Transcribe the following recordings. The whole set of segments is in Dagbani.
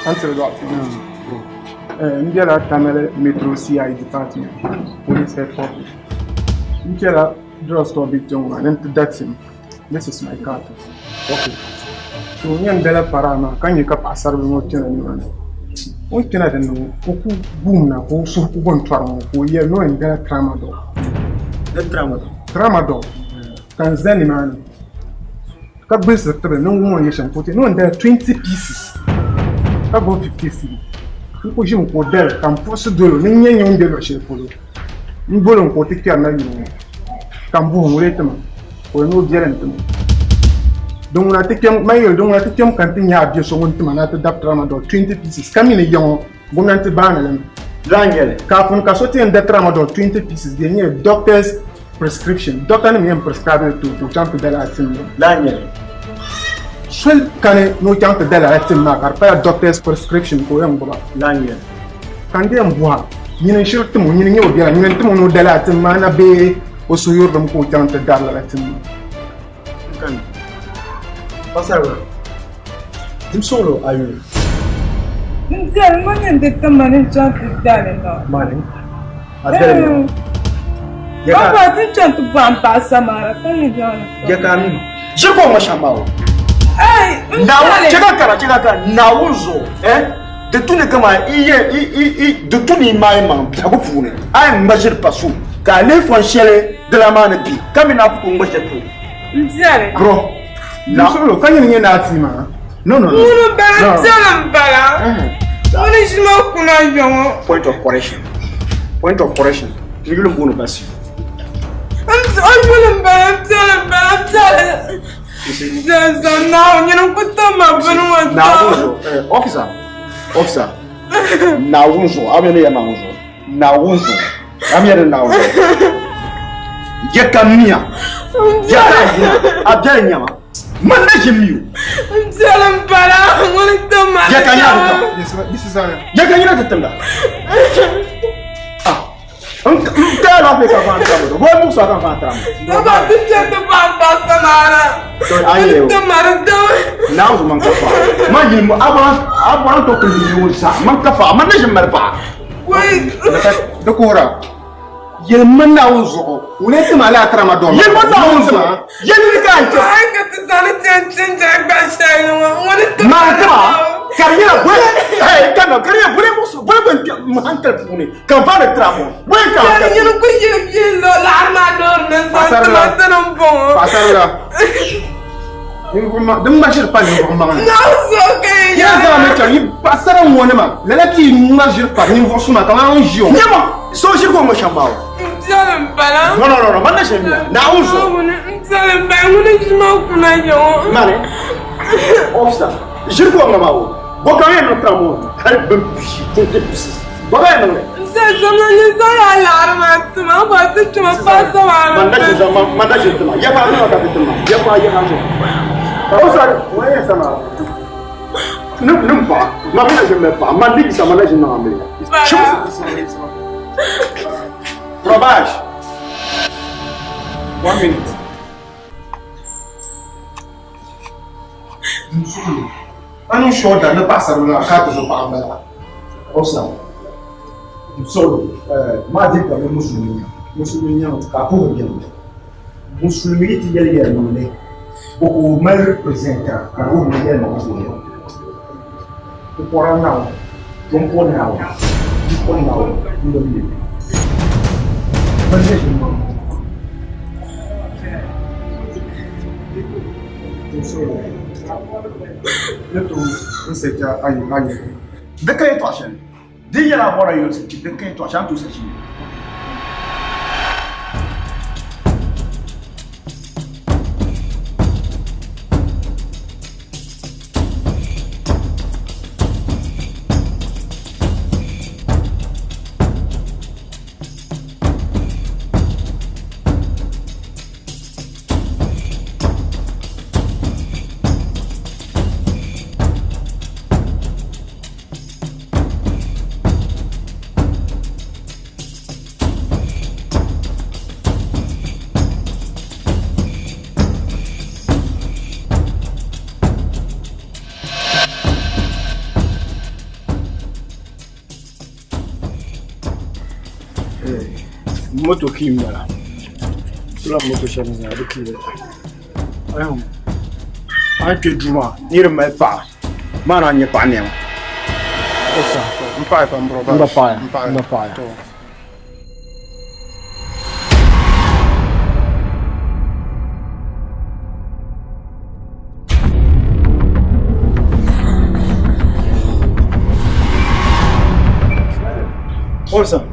Anti-Radwafi. N bela Tamale Metro CI Department, Police Headquarters. N kpɛla drugstore bɛ kpɛŋ maa ni n ti da tim. This is my card. Okay. So n yɛn dala paraa maa ka nyɛ ka paɣasaribili ŋɔ kpɛna nimaani. O ni kpɛna dinni ŋɔ ka o ku guum na ka o suhu ku gɔn tɔri ŋɔ ka o yɛli ni o yɛn dala tramadol. Ni tramadol? Tramadol. Ka n za nimaani ka gbulisiri tibili ni n wum o ni yɛli shɛm ka o ti ni o ni dala 20 pieces ka gbubi 50 cedi. N ku ʒimi ka o dali ka n puɣisi doli o ni n nya nyɛ o ni be luɣ shɛli polo. N boli o ka o ti kpɛri na yuli ŋɔ ka n bɔhi o ŋun lee ti ma ka o yɛli ni o biɛli n-ti ma. Din ŋuna ti kpɛm, man yɛli din ŋuna ti kpɛm ka n ti nya a bia so ŋun ti ma ni a ti dabi tramadol 20 pieces ka mi ni ya ŋɔ gomnanti baani li mi. Lala n-nyɛ li. Kaafin ka so ti yɛn da tramadol 20 pieces di yɛn nyɛla doctor's prescription, doctor nim yɛn prescribe li ti o ka o chaŋ ti da lala tim maa. Lala n-nyɛ li. Soli kani ni o chaŋ ti da lala tim maa ka di pala doctor's prescription ka o yɛn gbuba. Lala n-nyɛ li. Ka n di yɛn bɔha, nyini n-shiri tim o, nyini n-nyɛ o biɛla, nyini n-tim o ni o da lala tim maa na bee o suhuyurilim ka o chaŋ ti dari lala tim maa? N kani. Pasaribila, dim suɣilo a yuli. N biɛli ŋɔ nyini di tim ma ni n chaŋ ti dali na. Mani? A biɛli mi? Ba ba ti chaŋ ti bɔhim paɣa Samara ka ni biɛɣu ni. Jɛ ka a mi ma. Ʒiri ka o ŋɔ shɛm maa o. Ei, n Naawuni, biɛli. chɛ ka kara, chɛ ka kara, Naawuni zuɣu, eh? Di tu ni kaman i yɛn i i i di tu ni i maai maŋ biɛhigu puuni, a yɛn ŋma ʒiri pa so, ka a lihi fɔn shɛli dala maa ni be, ka mi ni a ku tooi ŋma shɛli pa o. N biɛli. Bro, na. Suɣilo, ka nyini nyɛ naa tia maa? No, no, no. Ŋuni m-bala, No. n biɛli m-bala. Ŋuni ʒi ma kuna yɔŋɔ. Point of correction. Point of correction. N yuli m-booni Basi. O yuli m-bala, n biɛli m-bala, n biɛli. Officer, officer, Naawuni zuɣu, a mi ni ya Naawuni zuɣu, Naawuni zuɣu, a mi ya ni Naawuni zuɣu. Ya ka miya, ya ka yina, a biɛli nyama, man na ʒi mi o. Ya ka yina ti timda. Ya ka yina ti timda. N ka alaafee ka faai tiramu do. Bɔi muɣusa ka faai tiramu. Baba ti chɛ ti faai pa samaara. Ti mari dam. Naawuni man ka faai. Man yi a bɔra to kuli yi zaa man ka faai man na ʒin mali paɣa. Di kuhira yɛli man Naawuni zuɣu ŋuni ti ma laa tirama dɔn. Yɛli man Naawuni zuɣu yɛli ni ka n chɛ. Maa ka ti zani tiɛn chinchina gba shɛli ŋɔ ŋuni ti ma tima ka di nyɛla bɔli ka na ka di nyɛla bɔli muɣusi bɔli bɛ n hankali puuni. Ka n faani tira ŋɔ, bɔyi ka n Yɛli nyini ku yili bia lo laɣiri maa loori ni n zaŋ ti ma dini m-bɔŋɔ. Paɣasarila, din ŋma ʒiri pa ninvuɣ maŋli. Naawuni zuɣu ka yi Yɛli zaŋ mi chaŋ yi paɣasara ŋɔ nima, lala ka yi ŋma ʒiri pa ninvuɣ suma kaman ŋun ʒi o. Nyama, so ʒiri ka o ŋma shɛm maa o. M biɛli m-bala. No, no, no, no, man na ʒe m-bia. Naawuni zuɣu. Naawuni, m biɛli m-bala, ŋuni n-ʒi ma kuna yɛŋɔ. Mani, officer, ʒiri ka o ŋma maa o. Bɔ ka n yɛn niŋ tira ŋɔ hali bini pishi, 20 pieces. Bɔ ka n yɛn niŋ li? N zali zama nyɛ zaŋla laɣiri maa ti ma, a ti kpɛma paai sama Man na ʒi zama, man na ʒi ti ma. Ya paɣa niŋ ka ti ti ma. Ya paɣa ya ʒi. O sari, ŋun yɛn sama. Ni ni paɣa, ma mi na ʒi mali paɣa, man di yisa man na ʒi niŋ amiliya. Rabash. 1 minute. A niŋ shoda ni paɣasaribili maa ka a ti zo paɣa m-bala. Officer, sorry, maa di ka ni musulmi nya. Musulmi nya o. Ka a puhiri jɛmli. Musulmi yi ti yɛli yɛlimaŋli, o ka o mali representer ka di wuhi ni yɛlimaŋli ka o yɛli. Ti pɔra Naawuni. Ti ni pɔri Naawuni. Ti pɔri Naawuni. N bi mi. Bɛ ni ʒini maa. Ni tooi n sɛcha ayi ayi. Di ka yɛtɔɣ shɛli din yɛl a bɔra yolisi chi, di ka yɛtɔɣ shɛli a ni tooi sachi. Moto key m-bala. Sula moto shɛli ni zaa di key bala. A ni kpe duu maa ni di mali paɣa maa na n-nyɛ paɣa nɛma. M paɣi pam bro. N gba paɣiya. N gba paɣiya. Officer.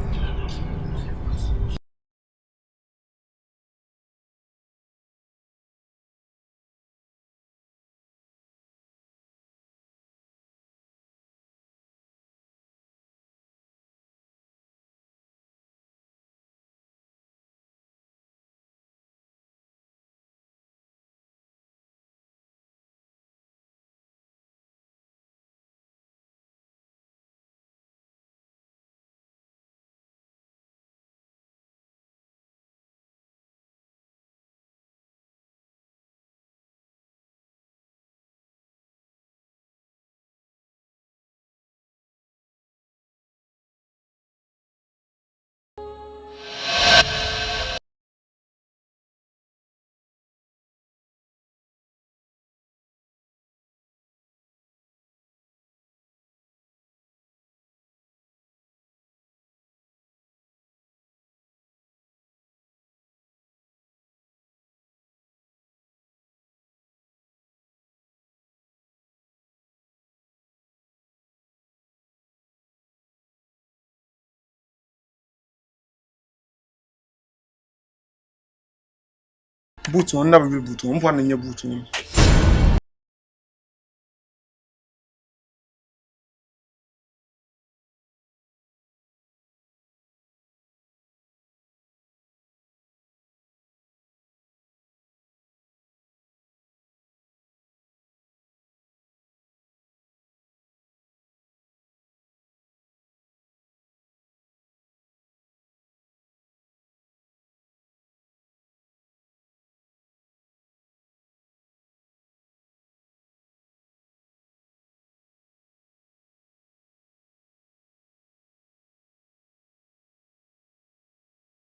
Buuti ŋɔ n na bi yuli buuti ŋɔ n bɔri ni n nya buuti ŋɔ.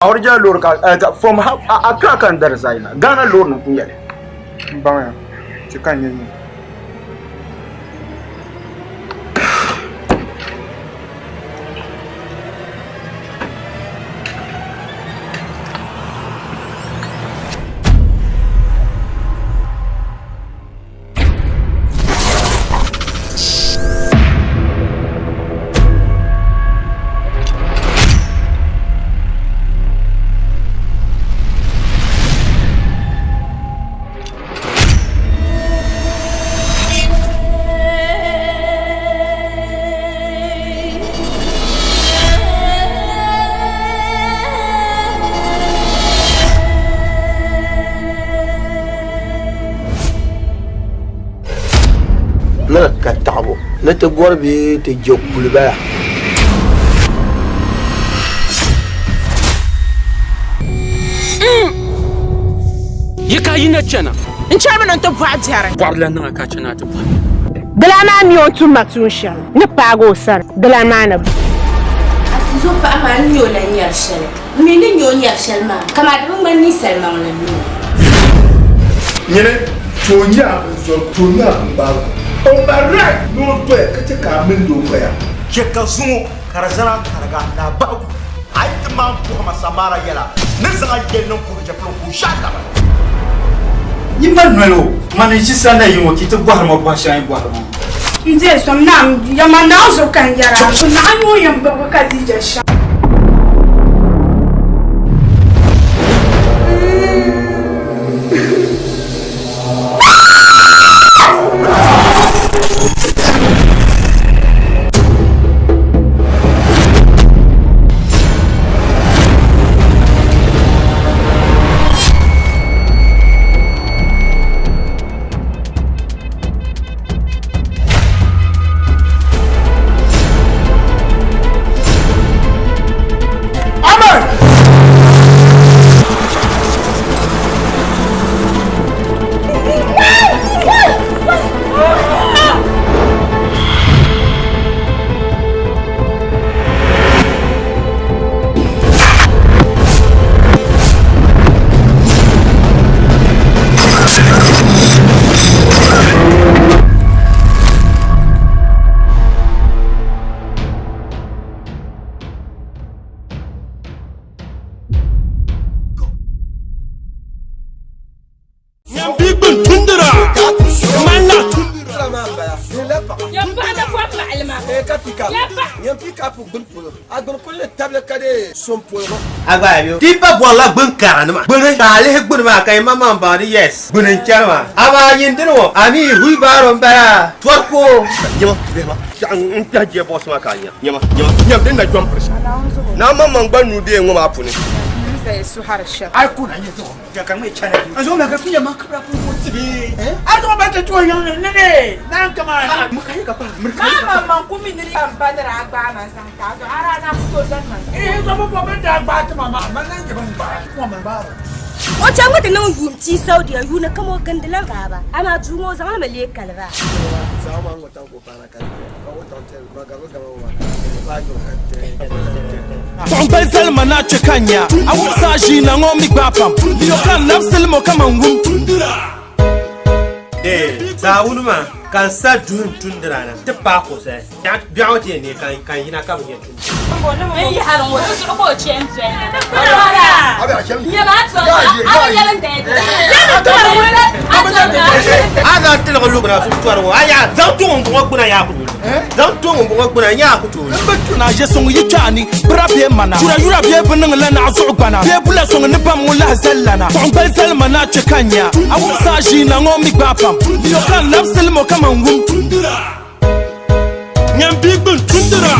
Original loori ka from Accra ka n dari zaa Ghana loori nim ku nyɛli. N baŋya chɛ ka n nyɛ nyɛ. Ni di ka taɣibu ni ti gɔri bee ti je kuli bala. Yi ka yi na chana. N chani mi ni n ti bɔhi biɛri. Bɔri la niŋa ka chana ti bɔhi. Dilana maa mi o ni tum ma tuun shɛli ni paagi o sani dilana maa ni. A tuzo paɣa maa n-nyɛ o lan nyari shɛli. M mi ni nyɛ o nyari shɛli maa, kaman di bi ŋmani ninsal maŋli n-nyɛ o. Nyini, ka o nyɛ a binzɔri, ka o nyɛ a bimbaarigu. O mali right ni o doya ka chɛ ka a mindi o doya. Chɛ ka zuŋɔ ka di zana tariga ni a bahigu. A yi ti maan bɔhi ma Samara yɛla, n ni zaŋ a yɛli niŋ kuruchɛ polo ka o shɛhi taba. Yi mali noli o, mani n-ʒi sani na yi ŋɔ ka yi ti bɔhiri ma bɔhi shɛŋa yi bɔhiri ma ŋɔ. N deei som naam, yɛma Naawuni zuɣu ka n yɛra, naɣ n ŋun yɛn birigi Khadija shɛm. Eh ka pick up. Nyam pick up gbuni polo. A gbuni kuli ni tabili ka dee so m-polo. A gba ya ti pa bɔrila gbuni karanima gbuni ka a lihi gbuni maa ka yi maŋmaŋ baŋ ni yes gbuni n-chani maa amaa nyin dini ŋɔ a mi wheelbarrow m-bala tɔriko. Nyama bihima n kpɛhi gearbox maa ka a nya nyama nyama nyam din na jom piri shɛm naa maŋmaŋ gba nuu bee ŋɔ maa puuni. Ai kuna nyɛ zuɣu ka ka ŋmɛ chana bi. Azo na ka fiya ma kabra ku ko tibi. Azo ba ta tuwa yang ne ne nan kama. Mu kai ka pa. Mu kai ka pa. Ma man ku mi ni ban banira agba ma san ta zo ara na ku to zan man. Eh to bo bo da agba ti mama ma nan ke ban ba. Ko ma ba. O chaŋ mi ti niŋ yuun tia Saudiya yuuni kam o gindila Kaaba, amaa duu ŋɔ o zaŋ li mi leei kaliba. Tuɣimbali zalima na chɛ ka n nya a wumsa a ʒii na ŋɔ mi gbaai pam. Yo ka n labisili mo kaman wum. Zaawuni maa ka n sa duhi n-tundira na ti paai kuɣusi biɛɣu ti yɛn neei ka n yina ka bi nya tundira. A zaŋ tiligi lu gbuna tɔri ŋɔ, a yaa zaŋ to ŋun bɔŋɔ gbuna yaa ku tooi zaŋ to ŋun bɔŋɔ gbuna yaa ku tooi. Na ʒe suŋ yi kpe a ni, bira bee mana. Yura yura bee bi niŋ la naɣ zuɣu gbana. Bee bula suŋ ni bam ŋun lahi zali lana. Tuɣimbali zalima na chɛ ka n nya a wumsa a ʒii na ŋɔ mi gbaai pam. Yo ka n labisili mo kaman wum. Nyam bia gbuni tundira.